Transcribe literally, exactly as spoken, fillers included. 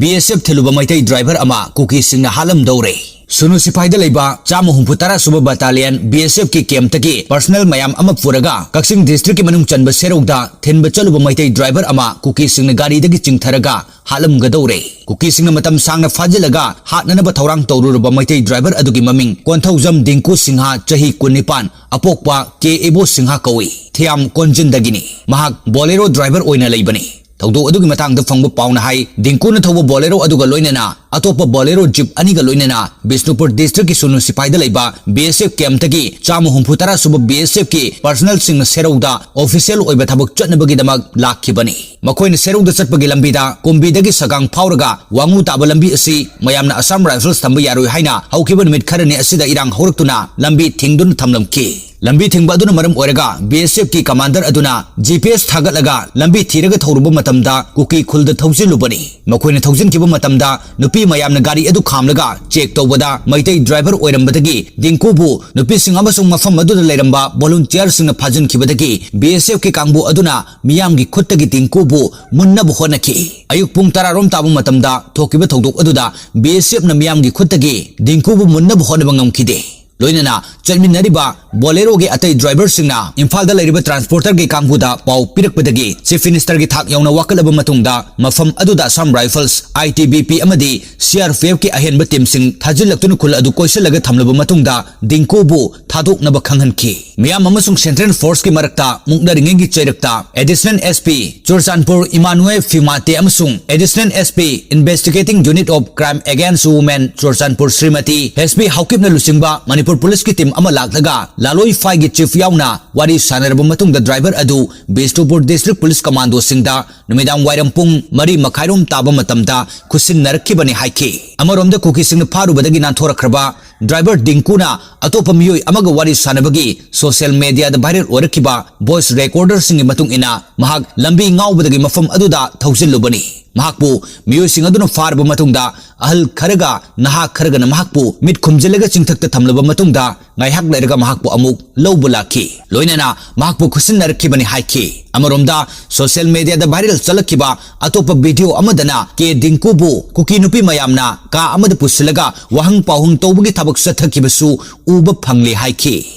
B ꯑꯦꯁ F ꯊꯤꯜꯂꯨꯕ Meitei driver ꯑꯃ ꯀꯨꯀꯤꯁꯤꯡꯅ ꯍꯥꯠꯂꯝꯗꯧꯔꯦ꯫ ꯁꯨꯅꯨ ꯁꯤꯐꯥꯏꯗ ꯂꯩꯕ ꯆꯥꯝꯃ ꯍꯨꯝꯐꯨ ꯇꯔꯥ ꯁꯨꯕ ꯕꯇꯥꯂꯤꯌꯟ ꯕꯤ ꯑꯦꯁ ꯑꯦꯐꯀꯤ ꯀꯦꯝꯞꯇꯒꯤ ꯄꯔꯁꯅꯦꯜ ꯃꯌꯥꯝ ꯑꯃ ꯄꯨꯔꯒ ꯀꯛꯆꯤꯡ ꯗꯤꯁꯇ꯭ꯔꯤꯛꯀꯤ ꯃꯅꯨꯡ ꯆꯟꯕ ꯁꯦꯔꯧꯗ ꯊꯤꯟꯕ ꯆꯠꯂꯨꯕ ꯃꯩꯇꯩ ꯗ꯭ꯔꯥꯏꯚꯔ ꯑꯃ ꯀꯨꯀꯤꯁꯤꯡꯅ ꯒꯥꯔꯤꯗꯒꯤ ꯆꯤꯡꯊꯔꯒ ꯍꯥꯠꯂꯝꯒꯗꯧꯔꯦ꯫ ꯀꯨꯀꯤꯁꯤꯡꯅ ꯃꯇꯝ ꯁꯥꯡꯅ ꯐꯥꯖꯤꯜꯂꯒ ꯍꯥꯠꯅꯅꯕ ꯊꯧꯔꯥꯡ ꯇꯧꯔꯨꯔꯕ ꯃꯩꯇꯩ ꯗ꯭ꯔꯥꯏꯚꯔ ꯑꯗꯨꯒꯤ ꯃꯃꯤꯡ ꯀꯣꯟꯊꯧꯖꯝ ꯗꯤꯡꯀꯨ ꯁꯤꯡꯍ, ꯆꯍꯤ ꯀꯨꯟꯅꯤꯄꯥꯟ, ꯑꯄꯣꯛꯄ ꯀꯦ ꯏꯕꯣ ꯁꯤꯡꯍ ꯀꯧꯏ꯫ ꯊꯤꯌꯥꯝ ꯀꯣꯟꯖꯤꯟꯗꯒꯤꯅꯤ꯫ ꯃꯍꯥꯛ ꯕꯣꯂꯦꯔꯣ ꯗ꯭ꯔꯥꯏꯚꯔ ꯑꯣꯏꯅ ꯂꯩꯕꯅꯤ꯫ ꯊꯧꯗꯣꯛ ꯑꯗꯨꯒꯤ ꯃꯇꯥꯡꯗ ꯐꯪꯕ ꯄꯥꯎꯅ ꯍꯥꯏ, ꯗꯤꯡꯀꯨꯅ ꯊꯧꯕ ꯕꯣꯂꯦꯔꯣ ꯑꯗꯨꯒ ꯂꯣꯏꯅꯅ ꯑꯇꯣꯞꯄ ꯕꯣꯂꯦꯔꯣ ꯖꯤꯞ ꯑꯅꯤꯒ ꯂꯣꯏꯅꯅ ꯕꯤꯁꯅꯨꯄꯨꯔ ꯗꯤꯁꯇ꯭ꯔꯤꯛꯀꯤ ꯁꯨꯅꯨ ꯁꯤꯐꯥꯏꯗ ꯂꯩꯕ ꯕꯤ ꯑꯦꯁ ꯑꯦꯐ ꯀꯦꯝꯞꯇꯒꯤ ꯆꯥꯝꯃ ꯍꯨꯝꯐꯨ ꯇꯔꯥ ꯁꯨꯕ ꯕꯤ ꯑꯦꯁ ꯑꯦꯐꯀꯤ ꯄꯔꯁꯅꯦꯜꯁꯤꯡꯅ ꯁꯦꯔꯧꯗ ꯑꯣꯐꯤꯁꯤꯌꯦꯜ ꯑꯣꯏꯕ ꯊꯕꯛ ꯆꯠꯅꯕꯒꯤꯗꯃꯛ ꯂꯥꯛꯈꯤꯕꯅꯤ꯫ ꯃꯈꯣꯏꯅ ꯁꯦꯔꯧꯗ ꯆꯠꯄꯒꯤ ꯂꯝꯕꯤꯗ ꯀꯨꯝꯕꯤꯗꯒꯤ ꯁꯒꯥꯡ ꯐꯥꯎꯔꯒ ꯋꯥꯉꯨ ꯇꯥꯕ ꯂꯝꯕꯤ ꯑꯁꯤ ꯃꯌꯥꯝꯅ ꯑꯁꯥꯝ ꯔꯥꯏꯐꯜꯁ ꯊꯝꯕ ꯌꯥꯔꯣꯏ ꯍꯥꯏꯅ ꯍꯧꯈꯤꯕ ꯅꯨꯃꯤꯠ ꯈꯔꯅꯤ ꯑꯁꯤꯗ ꯏꯔꯥꯡ ꯍꯧꯔꯛꯇꯨꯅ ꯂꯝꯕꯤ ꯊꯤꯡꯗꯨꯅ ꯊꯝꯂꯝꯈꯤ꯫ ꯂꯝꯕꯤ ꯊꯤꯡꯕ ꯑꯗꯨꯅ ꯃꯔꯝ ꯑꯣꯏꯔꯒ ꯕꯤ ꯑꯦꯁ ꯑꯦꯐꯀꯤ ꯀꯃꯥꯟꯗꯔ ꯑꯗꯨꯅ ꯖꯤ ꯄꯤ ꯑꯦꯁ ꯊꯥꯒꯠꯂꯒ ꯂꯝꯕꯤ ꯊꯤꯔꯒ ꯊꯧꯔꯨꯕ ꯃꯇꯝꯗ ꯀꯨꯀꯤ ꯈꯨꯜꯗ ꯊꯧꯖꯤꯜꯂꯨꯕꯅꯤ꯫ ꯃꯈꯣꯏꯅ ꯊꯧꯖꯤꯟꯈꯤꯕ ꯃꯇꯝꯗ ꯅꯨꯄꯤ ꯃꯌꯥꯝꯅ ꯒꯥꯔꯤ ꯑꯗꯨ ꯈꯥꯝꯂꯒ ꯆꯦꯛ ꯇꯧꯕꯗ ꯃꯩꯇꯩ ꯗ꯭ꯔꯥꯏꯚꯔ ꯑꯣꯏꯔꯝꯕꯗꯒꯤ ꯗꯤꯡꯀꯨꯕꯨ ꯅꯨꯄꯤꯁꯤꯡ ꯑꯃꯁꯨꯡ ꯃꯐꯝ ꯑꯗꯨꯗ ꯂꯩꯔꯝꯕ ꯚꯣꯂꯨꯟꯇꯤꯌꯔꯁꯤꯡꯅ ꯐꯥꯖꯤꯟꯈꯤꯕꯗꯒꯤ ꯕꯤ ꯑꯦꯁ ꯑꯦꯐꯀꯤ ꯀꯥꯡꯕꯨ ꯑꯗꯨꯅ ꯃꯤꯌꯥꯝꯒꯤ ꯈꯨꯠꯇꯒꯤ ꯗꯤꯡꯀꯨꯕꯨ ꯃꯨꯟꯅꯕ ꯍꯣꯠꯅꯈꯤ꯫ ꯑꯌꯨꯛ ꯄꯨꯡ ꯇꯔꯥ ꯔꯣꯝ ꯇꯥꯕ ꯃꯇꯝꯗ ꯊꯣꯛꯈꯤꯕ ꯊꯧꯗꯣꯛ ꯑꯗꯨꯗ ꯕꯤ ꯑꯦꯁ ꯑꯦꯐꯅ ꯃꯤꯌꯥꯝꯒꯤ ꯈꯨꯠꯇꯒꯤ ꯗꯤꯡꯀꯨꯕꯨ ꯃꯨꯟꯅꯕ ꯍꯣꯠꯅꯕ ꯉꯝꯈꯤꯗꯦ꯫ ꯂꯣꯏꯅꯅ ꯆꯠꯃꯤꯟꯅꯔꯤꯕ ꯕꯣꯂꯦꯔꯣꯒꯤ ꯑꯇꯩ ꯗ꯭ꯔꯥꯏꯚꯔꯁꯤꯡꯅ ꯏꯝꯐꯥꯜꯗ ꯂꯩꯔꯤꯕ ꯇ꯭ꯔꯥꯟꯁꯄꯣꯔꯇꯔꯒꯤ ꯀꯥꯡꯕꯨꯗ ꯄꯥꯎ ꯄꯤꯔꯛꯄꯗꯒꯤ ꯆꯤꯐ ꯃꯤꯅꯤꯁꯇꯔꯒꯤ ꯊꯥꯛ ꯌꯧꯅ ꯋꯥꯀꯠꯂꯕ ꯃꯇꯨꯡꯗ ꯃꯐꯝ ꯑꯗꯨꯗ ꯑꯁꯥꯝ ꯔꯥꯏꯐꯜꯁ, ꯑꯥꯏ ꯇꯤ ꯕꯤ ꯄꯤ ꯑꯃꯗꯤ ꯁꯤ ꯑꯥꯔ ꯄꯤ ꯑꯦꯐꯀꯤ ꯑꯍꯦꯟꯕ ꯇꯤꯝꯁꯤꯡ ꯊꯥꯖꯤꯜꯂꯛꯇꯨꯅ ꯈꯨꯜ ꯑꯗꯨ ꯀꯣꯏꯁꯤꯜꯂꯒ ꯊꯝꯂꯕ ꯃꯇꯨꯡꯗ ꯗꯤꯡꯀꯨꯕꯨ ꯊꯥꯗꯣꯛꯅꯕ ꯈꯪꯍꯟꯈꯤ꯫ ꯃꯤꯌꯥꯝ ꯑꯃꯁꯨꯡ ꯁꯦꯟꯇ꯭ꯔꯦꯜ ꯐꯣꯔꯁꯀꯤ ꯃꯔꯛꯇ ꯃꯨꯛꯅꯔꯤꯉꯩꯒꯤ ꯆꯩꯔꯛꯇ ꯑꯦꯗꯤꯁꯅꯦꯜ ꯑꯦꯁ ꯄꯤ ꯆꯨꯔꯆꯥꯟꯄꯨꯔ ꯏꯃꯥꯅꯨꯑꯦꯜ ꯐꯤꯃꯥꯇꯦ ꯑꯃꯁꯨꯡ additional S P investigating unit of crime against women Churachandpur Shrimati S P ꯍꯥꯎꯀꯤꯞꯅ ꯂꯨꯆꯤꯡꯕ ꯃꯅꯤꯄꯨꯔ ꯄꯨꯂꯤꯁꯀꯤ ꯇꯤꯝ ꯑꯃ ꯂꯥꯛꯂꯒ ꯂꯥꯂꯣꯏ ꯐꯥꯏꯒꯤ ꯆꯤꯐ ꯌꯥꯎꯅ ꯋꯥꯔꯤ ꯁꯥꯟꯅꯔꯕ ꯃꯇꯨꯡꯗ ꯗ꯭ꯔꯥꯏꯚꯔ ꯑꯗꯨ ꯕꯤꯁꯅꯨꯄꯨꯔ ꯗꯤꯁꯇ꯭ꯔꯤꯛ ꯄꯨꯂꯤꯁ ꯀꯃꯥꯟꯗꯣꯁꯤꯡꯗ ꯅꯨꯃꯤꯗꯥꯡ ꯋꯥꯏꯔꯝ ꯄꯨꯡ ꯃꯔꯤ ꯃꯈꯥꯏꯔꯣꯝ ꯇꯥꯕ ꯃꯇꯝꯗ ꯈꯨꯠꯁꯤꯟꯅꯔꯛꯈꯤꯕꯅꯤ ꯍꯥꯏꯈꯤ꯫ ꯑꯃꯔꯣꯝꯗ ꯀꯨꯀꯤꯁꯤꯡꯅ ꯐꯥꯔꯨꯕꯗꯒꯤ ꯅꯥꯟꯊꯣꯔꯛꯈ꯭ꯔꯕ ꯗ꯭ꯔꯥꯏꯚꯔ ꯗꯤꯡꯀꯨꯅ ꯑꯇꯣꯞꯄ ꯃꯤꯑꯣꯏ ꯑꯃꯒ ꯋꯥꯔꯤ ꯁꯥꯟꯅꯕꯒꯤ ꯁꯣꯁꯤꯌꯦꯜ ꯃꯦꯗꯤꯌꯥꯗ ꯚꯥꯏꯔꯦꯜ ꯑꯣꯏꯔꯛꯈꯤꯕ ꯚꯣꯏꯁ ꯔꯦꯀꯣꯔꯗꯔꯁꯤꯡꯒꯤ ꯃꯇꯨꯡ ꯏꯟꯅ ꯃꯍꯥꯛ ꯂꯝꯕꯤ ꯉꯥꯎꯕꯗꯒꯤ ꯃꯐꯝ ꯑꯗꯨꯗ ꯊꯧꯖꯤꯜꯂꯨꯕꯅꯤ꯫ ꯃꯍꯥꯛꯄꯨ ꯃꯤꯑꯣꯏꯁꯤꯡ ꯑꯗꯨꯅ ꯐꯥꯔꯕ ꯃꯇꯨꯡꯗ, ꯑꯍꯜ ꯈꯔꯒ ꯅꯍꯥ ꯈꯔꯒꯅ ꯃꯍꯥꯛꯄꯨ ꯃꯤꯠ ꯈꯨꯝꯖꯤꯜꯂꯒ ꯆꯤꯡꯊꯛꯇ ꯊꯝꯂꯕ ꯃꯇꯨꯡꯗ, ꯉꯥꯏꯍꯥꯛ ꯂꯩꯔꯒ ꯃꯍꯥꯛꯄꯨ ꯑꯃꯨꯛ ꯂꯧꯕ ꯂꯥꯛꯈꯤ꯫ ꯂꯣꯏꯅꯅ ꯃꯍꯥꯛꯄꯨ ꯈꯨꯠꯁꯤꯟꯅꯔꯛꯈꯤꯕꯅꯤ ꯍꯥꯏꯈꯤ꯫ ꯑꯃꯔꯣꯝꯗ, social mediaꯗ viral ꯆꯠꯂꯛꯈꯤꯕ ꯑꯇꯣꯞꯄ video ꯑꯃꯗꯅ ꯀꯦ ꯗꯤꯡꯀꯨꯕꯨ ꯀꯨꯀꯤ ꯅꯨꯄꯤ ꯃꯌꯥꯝꯅ ꯀꯥ ꯑꯃꯗ ꯄꯨꯁꯤꯜꯂꯒ ꯋꯥꯍꯪ ꯄꯥꯎꯍꯪ ꯇꯧꯕꯒꯤ ꯊꯕꯛ ꯆꯠꯊꯈꯤꯕꯁꯨ ꯎꯕ ꯐꯪꯂꯤ ꯍꯥꯏꯈꯤ꯫